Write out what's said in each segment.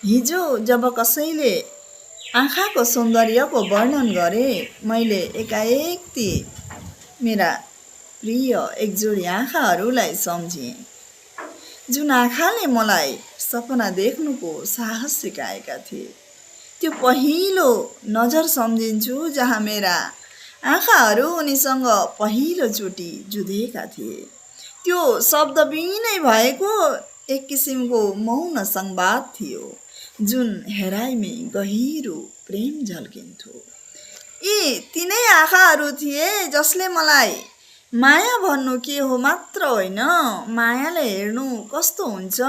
हिजो जब कसैले आँखाको सौन्दर्यको वर्णन गरे मैले एकाएक ती मेरा प्रिय एकजोडी आँखाहरूलाई सम्झेँ, जुन आँखाले मलाई सपना देख्नुको साहस सिकाएका थिए। त्यो पहिलो नजर सम्झिन्छु जहाँ मेरा आँखाहरू उनीसँग पहिलोचोटि जुधेका थिए। त्यो शब्दविहीनै भएको एक किसिमको मौन संवाद थियो, जुन हेराइमै गहिरो प्रेम झल्किन्थ्यो। यी तिनै आँखाहरू थिए जसले मलाई माया भन्नु के हो मात्र होइन, मायाले हेर्नु कस्तो हुन्छ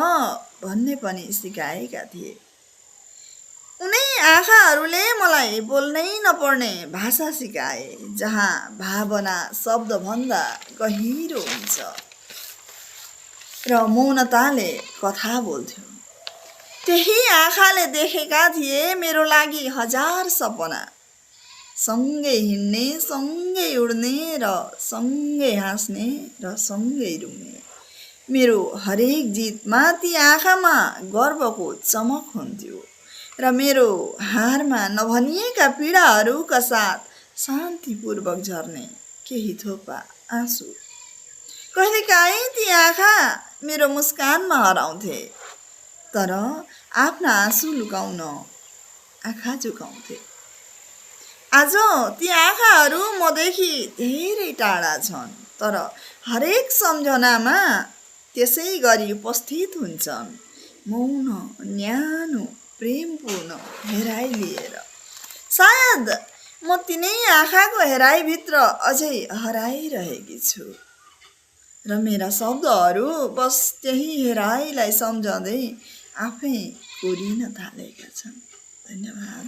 भन्ने पनि सिकाएका थिए। उनै आँखाहरूले मलाई बोल्नै नपर्ने भाषा सिकाए, जहाँ भावना शब्दभन्दा गहिरो हुन्छ र मौनताले कथा बोल्थ्यो। त्यही आँखाले देखेका थिए मेरो लागि हजार सपना, सँगै हिँड्ने, सँगै उड्ने र सँगै हाँस्ने र सँगै रुने। मेरो हरेक जितमा ती आँखामा गर्वको चमक हुन्थ्यो र मेरो हारमा नभनिएका पीडाहरूका साथ शान्तिपूर्वक झर्ने केही थोपा आँसु। कहिलेकाहीँ ती आँखा मेरो मुस्कानमा हराउँथे, तर आफ्ना आँसु लुकाउन आँखा झुकाउँथे। आज ती आँखाहरू मदेखि धेरै टाढा छन्, तर हरेक सम्झनामा त्यसै गरी उपस्थित हुन्छन्, मौन, न्यानो, प्रेमपूर्ण हेराइ लिएर। सायद म तिनै आँखाको हेराइभित्र अझै हराइरहेकी छु र मेरा शब्दहरू बस त्यही हेराइलाई सम्झँदै आफै कोरिन थालेका छन्। धन्यवाद।